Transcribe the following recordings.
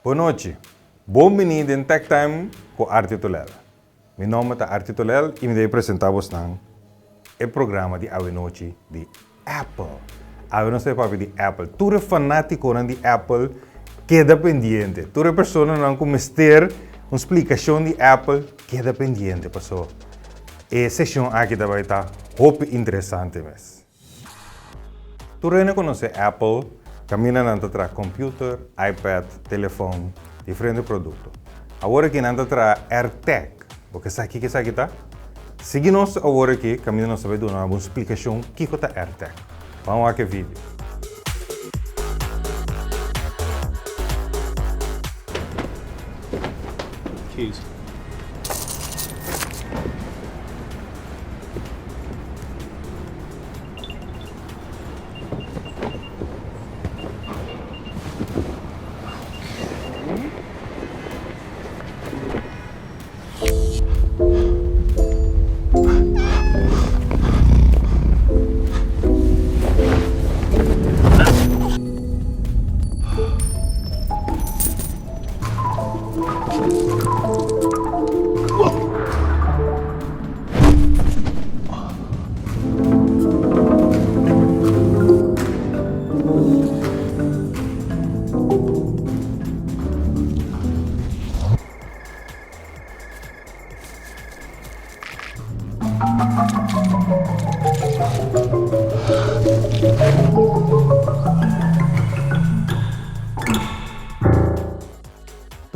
Bon nochi. Bon bini den Tech Time ku Artie Tolel. Mi nomber ta Artie Tolel i mi debe presenta bosnan e programa di awenochi di Apple. Awe nos ta papia di Apple. Tur e fanatikonan di Apple keda pendiente. Tur e personanan ku mester un splikashon di Apple keda pendiente paso e seshon aki ta bai ta hopi interesante mes. Tur hende konosé Apple kaminda nan ta traha computer, iPad, telefon, diferente produkto. Awor aki nan ta traha AirTag. Bo ke sa kiko esaki ta? Sigui nos awor aki kaminda nos ta bai duna bo un splikashon kiko ta AirTag. Ban wak e video. Keys.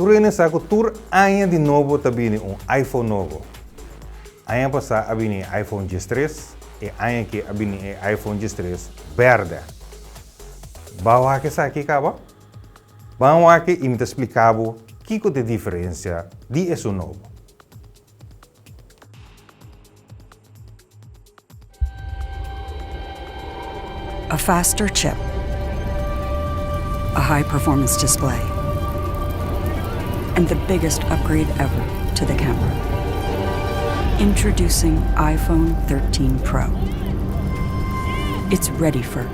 Tur hende sa ku tur aña di nobo ta bini un iPhone nobo. Aña pasá a bini e iPhone diestres, e aña aki a bini e iPhone diestres bèrdè. Bo a wak esaki kaba? Ban wak i mi ta splika bo kiko ta e diferensia di esun nobo. A faster chip, a high performance display, and the biggest upgrade ever to the camera. Introducing iPhone 13 Pro. It's ready for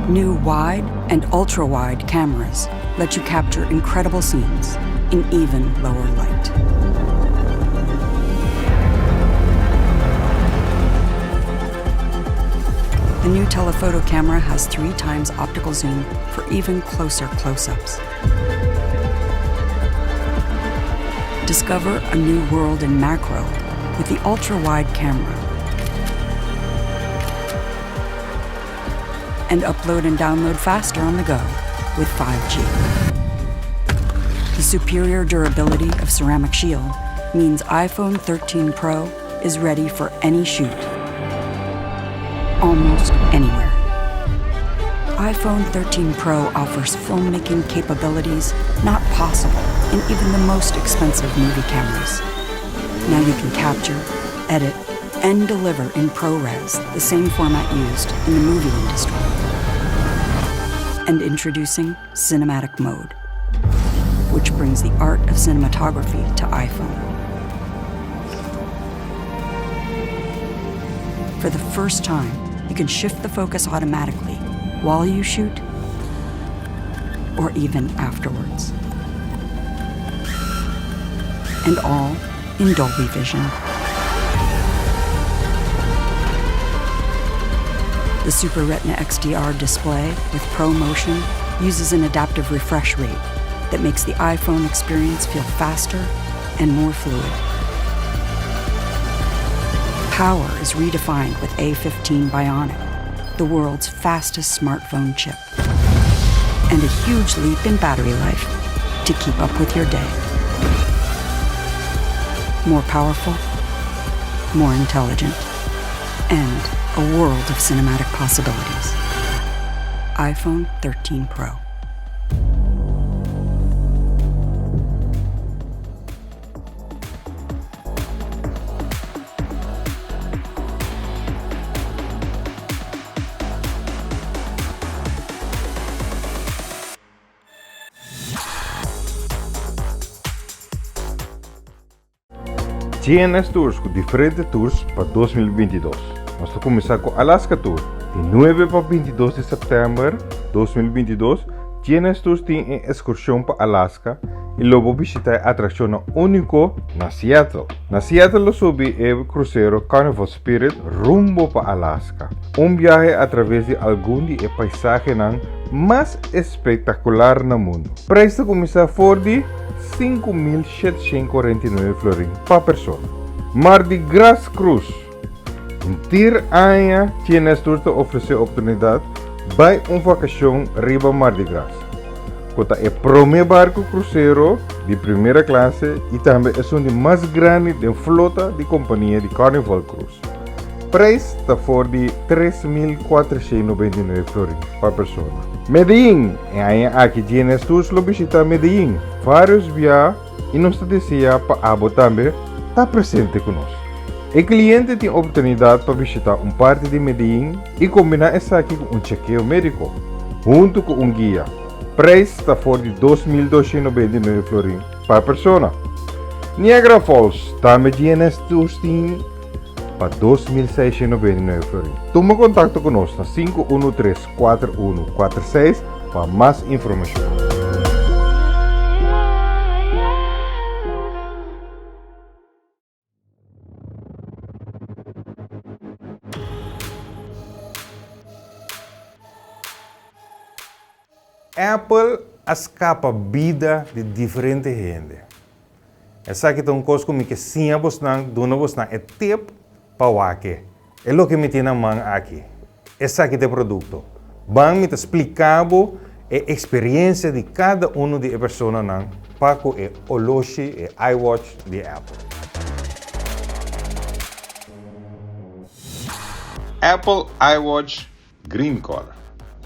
New wide and ultra-wide cameras let you capture incredible scenes in even lower light. The new telephoto camera has 3 times optical zoom for even closer close-ups. Discover a new world in macro with the ultra-wide camera. And upload and download faster on the go with 5G. The superior durability of Ceramic Shield means iPhone 13 Pro is ready for any shoot, almost anywhere. iPhone 13 Pro offers filmmaking capabilities not possible in even the most expensive movie cameras. Now you can capture, edit, and deliver in ProRes, the same format used in the movie industry. And introducing Cinematic Mode, which brings the art of cinematography to iPhone. For the first time, you can shift the focus automatically while you shoot or even afterwards. And all in Dolby Vision. The Super Retina XDR display with ProMotion uses an adaptive refresh rate that makes the iPhone experience feel faster and more fluid. Power is redefined with A15 Bionic, the world's fastest smartphone chip, and a huge leap in battery life to keep up with your day. More powerful, more intelligent, and a world of cinematic possibilities. iPhone 13 Pro. GNS Tours ku diferente tours pa 2022. Nos ta kuminsá ku Alaska Tour. Di nuebe pa bintidos di sèptèmber 2022, GNS Tours tin e ekskurshon pa Alaska i lo bo bishitá e atrakshonnan úniko na Seattle. Na Seattle lo subi e krusero Carnival Spirit rumbo pa Alaska, un biahe atraves di algun di e paisahenan mas espektakular na mundu. Preis ta kuminsá for di 5749 florin pa persona. Mardi Gras Cruise. Henter aña GNS Tours ta ofresé oportunidat bai un vakashon riba Mardi Gras, ku ta e promé barku krusero di primera klase i tambe esun di mas grandi den flota di kompania di Carnival Cruise. Preis ta for di 3499 florin pa persona. Medellin, E aña aki GNS Tours lo bishita Medellin varios bia i nos ta desea pa abo tambe ta presente ku nos. E kliente tin oportunidat pa bishita un parti di Medellin i kombiná esaki ku un chekeo médiko, huntu ku un guia. Preis ta for di 2299 florin pa persona. Niagara Falls, tambe GNS Tours tin pa 2699 florin. Tuma kontakto ku nos na 513 4146 pa mas informashon. Apple a skapa bida di diferente hende. Esaki ta un kos ku mi ke siña bosnan, duna bosnan e tip pa wak e. E loke mi tin na man aki. Esaki ta e produkto. Ban mi ta splika bo e eksperensia di kada unu di e personanan pa ku e oloshi, e iWatch di Apple. Apple iWatch Green Color.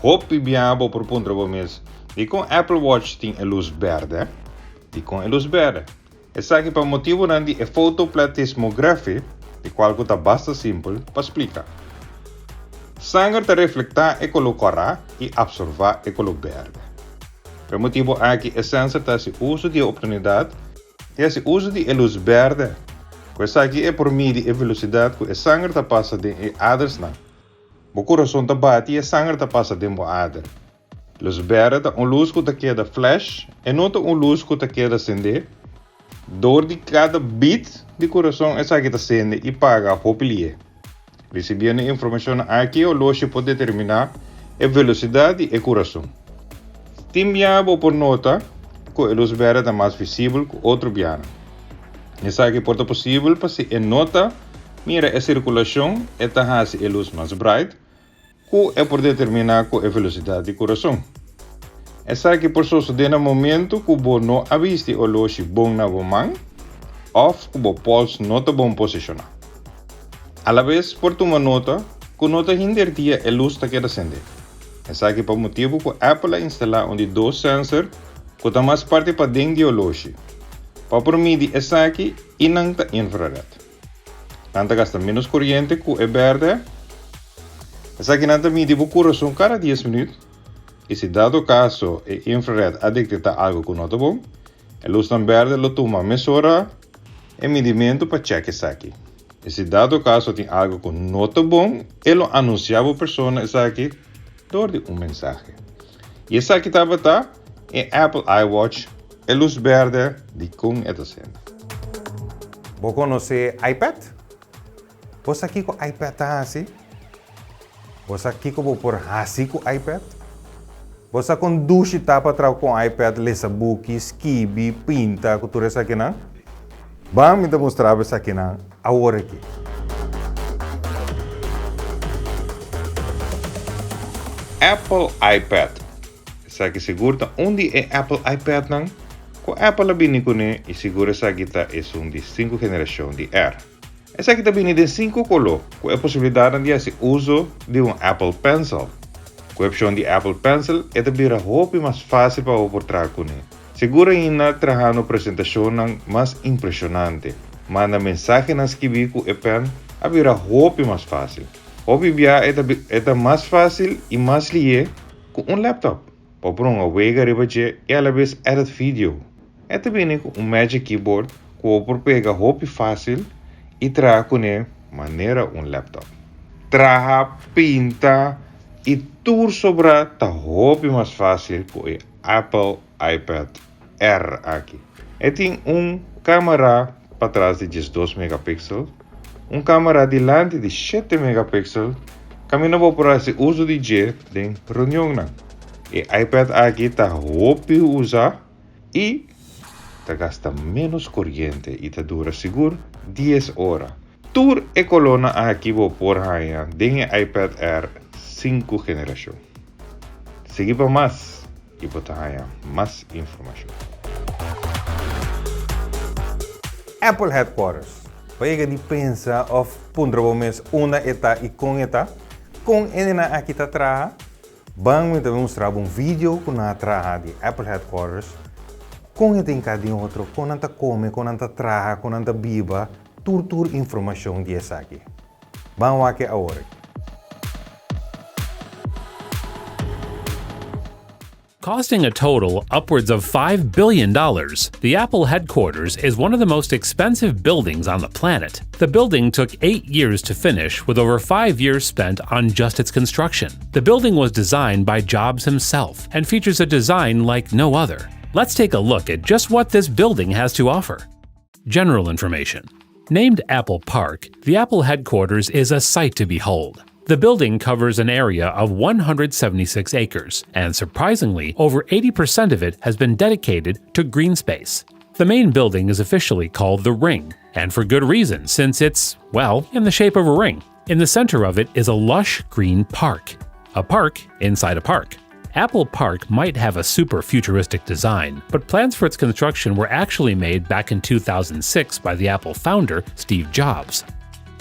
Hopi bia bo por puntra bo mes, dikon Apple Watch tin e lus bèrdè? Dikon e lus bèrdè? Esaki pa motibunan di e fotoplatismography, di kual ku ta basta simpel pa splika. Sanger ta reflektá e koló kòrá i apsorvá e koló bèrdè. Pa e motibu aki e sensor ta hasi uso di e oportunidat di hasi uso di e lus bèrdè. Ku esaki e por midi e velosidat ku e sanger ta pasa den e adersnan. Bo kurason ta bati i e sanger ta pasa den bo ader. Lus bèrdè ta un lus ku ta keda flash, e no ta un lus ku ta keda sendé. Dor di kada bit di kurason esaki ta sende i paga hopi lié. Risibiendo e informashonnan aki e oloshi por determiná e velosidat di e kurason. Tin biaha bo por nota ku e lus bèrdè ta mas visibel ku otro biahanan. Esaki por ta posibel pasobra e no ta mira e sirkulashon e ta hasi e lus mas bright, Ku e por determiná ku e velosidat di kurason. Esaki por sosodé na momentu ku bo no a bisti oloshi bon na bo man òf ku bo pòls no ta bon posishoná. Alabes por tuma nota ku no ta henter dia e lus ta keda sendé. Esaki pa motibu ku Apple a instalá un di dos sensor ku ta mas parti paden di oloshi pa por midi esaki i nan ta infrared. Nan ta gasta menos koriente ku e bèrdè. Esakinan ta midi bo kurason kada dies minüt i si dado kaso e infrared a detektá algu ku no ta bon, e lusnan bèrdè lo tuma mesora e midimentu pa chèk esaki. I si dado kaso tin algu ku no ta bon, e lo anunsiá bo persona esaki dor di un mensahe. I esaki tabata e Apple iWatch, e lus bèrdè dikon e ta sende. Bo konosé iPad? Bo sa kiko iPad ta hasi? Bo sa kiko bo por hasi ku iPad? Bo sa kon dushi ta pa traha ku un iPad, lesa buki, skibi, pinta ku tur esakinan? Ban mi ta mustra bo esakinan awor aki. Apple iPad. Esaki sigur ta un di e Apple iPadnan ku Apple a bini kuné i sigur esaki ta esun di sinku generashon di Air. Esaki ta bini den sinku koló ku e posibilidatnan di hasi uso di un Apple Pencil. Ku e opshon di Apple Pencil e ta bira hopi mas fásil pa bo por traha kuné. Sigur ainda trahando presentashonnan mas impreshonante. Manda mensahenan skibí ku e pèn a bira hopi mas fásil. Hopi bia e ta mas fásil i mas lihé Ku un laptop, bo por hunga wega riba dje i alabes edit video. E ta bini ku un Magic Keyboard ku bo por pega hopi fásil i traha kuné manera un laptop. Traha, pinta i tur sobrá ta hopi mas fásil ku e Apple iPad Air aki. E tin un kámara patras di 12 megapixel, un kámara dilanti di 7 megapixel, kaminda bo por hasi uso di dje den reunionnan. E iPad aki ta hopi usá i ta gasta ménos koriente i ta dura sigur 10 ora. Tur e kolónan aki bo por haña den e iPad Air 5 generashon. Sigui pa mas i bo ta haña mas informashon. Apple Headquarters. Bo a yega di pensa òf puntra bo mes unda e ta i kon e ta? Kon hendenan aki ta traha? Ban mi ta mustra bo un video ku nan a traha di Apple Headquarters, kon e ta hinká den otro, kon nan ta kome, kon nan ta traha, kon nan ta biba, tur tur informashon di esaki. Ban wak e awor aki. Costing a total upwards of $5 billion, the Apple headquarters is one of the most expensive buildings on the planet. The building took 8 years to finish, with over 5 years spent on just its construction. The building was designed by Jobs himself and features a design like no other. Let's take a look at just what this building has to offer. General information. Named Apple Park, the Apple headquarters is a sight to behold. The building covers an area of 176 acres, and surprisingly, over 80% of it has been dedicated to green space. The main building is officially called the Ring, and for good reason, since it's, well, in the shape of a ring. In the center of it is a lush green park. A park inside a park. Apple Park might have a super futuristic design, but plans for its construction were actually made back in 2006 by the Apple founder, Steve Jobs.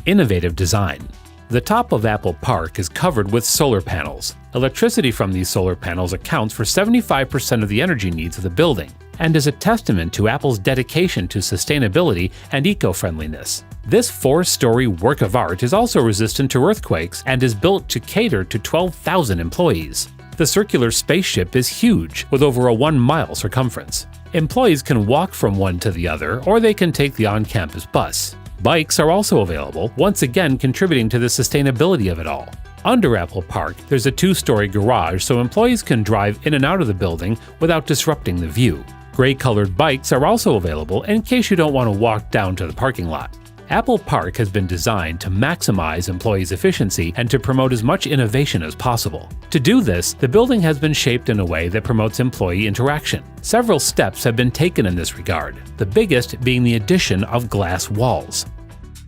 Innovative design. The top of Apple Park is covered with solar panels. Electricity from these solar panels accounts for 75% of the energy needs of the building and is a testament to Apple's dedication to sustainability and eco-friendliness. This 4-story work of art is also resistant to earthquakes and is built to cater to 12,000 employees. The circular spaceship is huge, with over a 1-mile circumference. Employees can walk from one to the other, or they can take the on-campus bus. Bikes are also available, once again contributing to the sustainability of it all. Under Apple Park, there's a 2-story garage so employees can drive in and out of the building without disrupting the view. Gray-colored bikes are also available in case you don't want to walk down to the parking lot. Apple Park has been designed to maximize employees' efficiency and to promote as much innovation as possible. To do this, the building has been shaped in a way that promotes employee interaction. Several steps have been taken in this regard, the biggest being the addition of glass walls.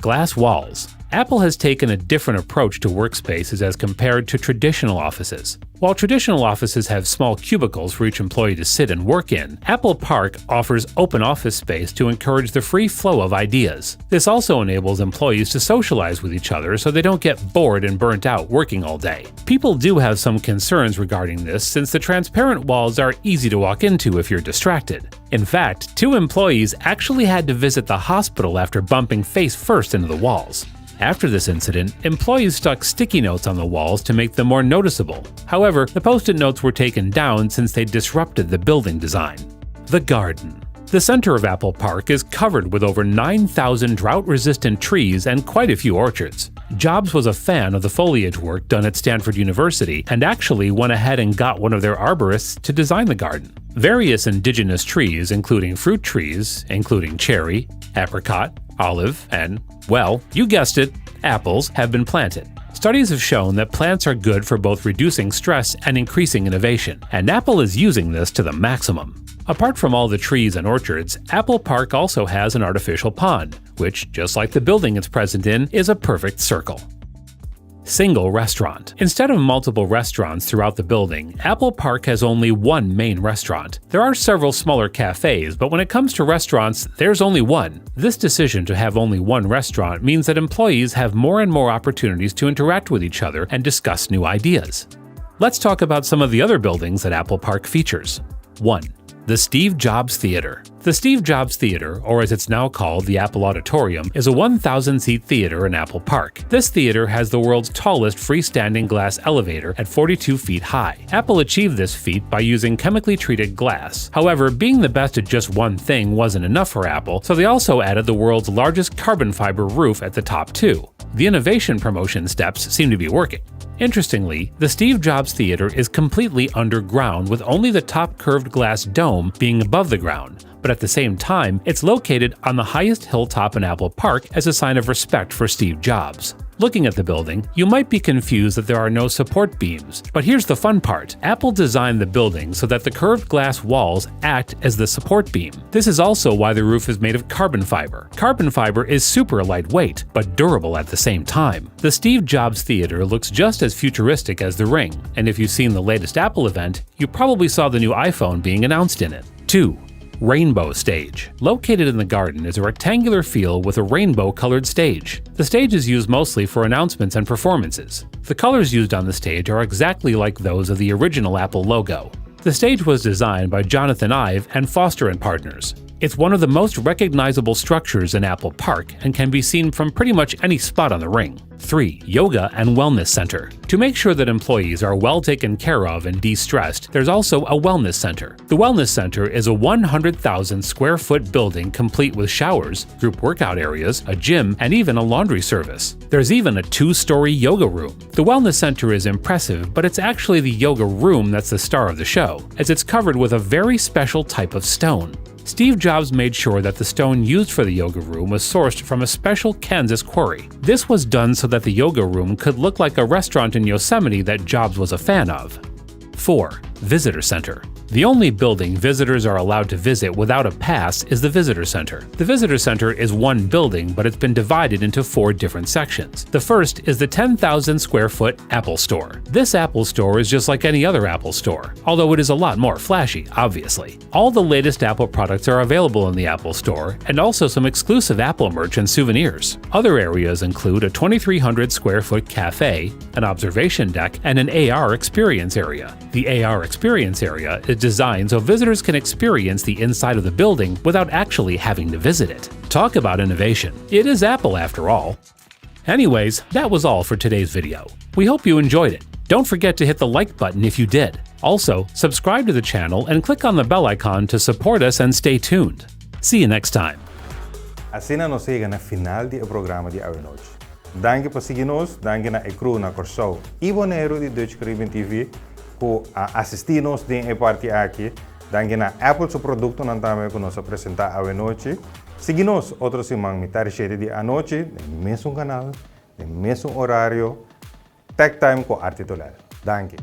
Glass walls. Apple has taken a different approach to workspaces as compared to traditional offices. While traditional offices have small cubicles for each employee to sit and work in, Apple Park offers open office space to encourage the free flow of ideas. This also enables employees to socialize with each other so they don't get bored and burnt out working all day. People do have some concerns regarding this since the transparent walls are easy to walk into if you're distracted. In fact, 2 employees actually had to visit the hospital after bumping face first into the walls. After this incident, employees stuck sticky notes on the walls to make them more noticeable. However, the post-it notes were taken down since they disrupted the building design. The garden. The center of Apple Park is covered with over 9,000 drought-resistant trees and quite a few orchards. Jobs was a fan of the foliage work done at Stanford University and actually went ahead and got one of their arborists to design the garden. Various indigenous trees, including fruit trees, including cherry, apricot, olive, and, well, you guessed it, apples, have been planted. Studies have shown that plants are good for both reducing stress and increasing innovation, and Apple is using this to the maximum. Apart from all the trees and orchards, Apple Park also has an artificial pond, which, just like the building it's present in, is a perfect circle. Single restaurant. Instead of multiple restaurants throughout the building, Apple Park has only one main restaurant. There are several smaller cafes, but when it comes to restaurants, there's only one. This decision to have only one restaurant means that employees have more and more opportunities to interact with each other and discuss new ideas. Let's talk about some of the other buildings that Apple Park features. 1. The Steve Jobs Theater. The Steve Jobs Theater, or as it's now called, the Apple Auditorium, is a 1,000-seat theater in Apple Park. This theater has the world's tallest freestanding glass elevator at 42 feet high. Apple achieved this feat by using chemically treated glass. However, being the best at just one thing wasn't enough for Apple, so they also added the world's largest carbon fiber roof at the top too. The innovation promotion steps seem to be working. Interestingly, the Steve Jobs Theater is completely underground with only the top curved glass dome being above the ground, but at the same time, it's located on the highest hilltop in Apple Park as a sign of respect for Steve Jobs. Looking at the building, you might be confused that there are no support beams. But here's the fun part. Apple designed the building so that the curved glass walls act as the support beam. This is also why the roof is made of carbon fiber. Carbon fiber is super lightweight, but durable at the same time. The Steve Jobs Theater looks just as futuristic as the Ring, and if you've seen the latest Apple event, you probably saw the new iPhone being announced in it. 2. Rainbow Stage. Located in the garden is a rectangular field with a rainbow-colored stage. The stage is used mostly for announcements and performances. The colors used on the stage are exactly like those of the original Apple logo. The stage was designed by Jonathan Ive and Foster and Partners. It's one of the most recognizable structures in Apple Park and can be seen from pretty much any spot on the ring. 3. Yoga and Wellness Center. To make sure that employees are well taken care of and de-stressed, there's also a wellness center. The Wellness Center is a 100,000 square foot building complete with showers, group workout areas, a gym, and even a laundry service. There's even a 2-story yoga room. The Wellness Center is impressive, but it's actually the yoga room that's the star of the show, as it's covered with a very special type of stone. Steve Jobs made sure that the stone used for the yoga room was sourced from a special Kansas quarry. This was done so that the yoga room could look like a restaurant in Yosemite that Jobs was a fan of. 4. Visitor Center. The only building visitors are allowed to visit without a pass is the Visitor Center. The Visitor Center is one building, but it's been divided into 4 different sections. The first is the 10,000 square foot Apple Store. This Apple Store is just like any other Apple Store, although it is a lot more flashy, obviously. All the latest Apple products are available in the Apple Store, and also some exclusive Apple merch and souvenirs. Other areas include a 2,300 square foot cafe, an observation deck, and an AR experience area. The AR experience area is designed so visitors can experience the inside of the building without actually having to visit it. Talk about innovation. It is Apple after all. Anyways, that was all for today's video. We hope you enjoyed it. Don't forget to hit the like button if you did. Also, subscribe to the channel and click on the bell icon to support us and stay tuned. See you next time. Asina nos a yega na final di e programa di awe nochi. Danki pa sigui nos, danki na e crew na Kòrsou i Boneiru di Dutch Caribbean TV ku a asistí nos den e parti aki. Danki na Apple su produktonan tambe ku nos a presentá awe nochi. Sigui nos otro siman mitar shete di anochi den mesun kanal, den mesun orario, Tech Time ku Artie Tolel. Danki.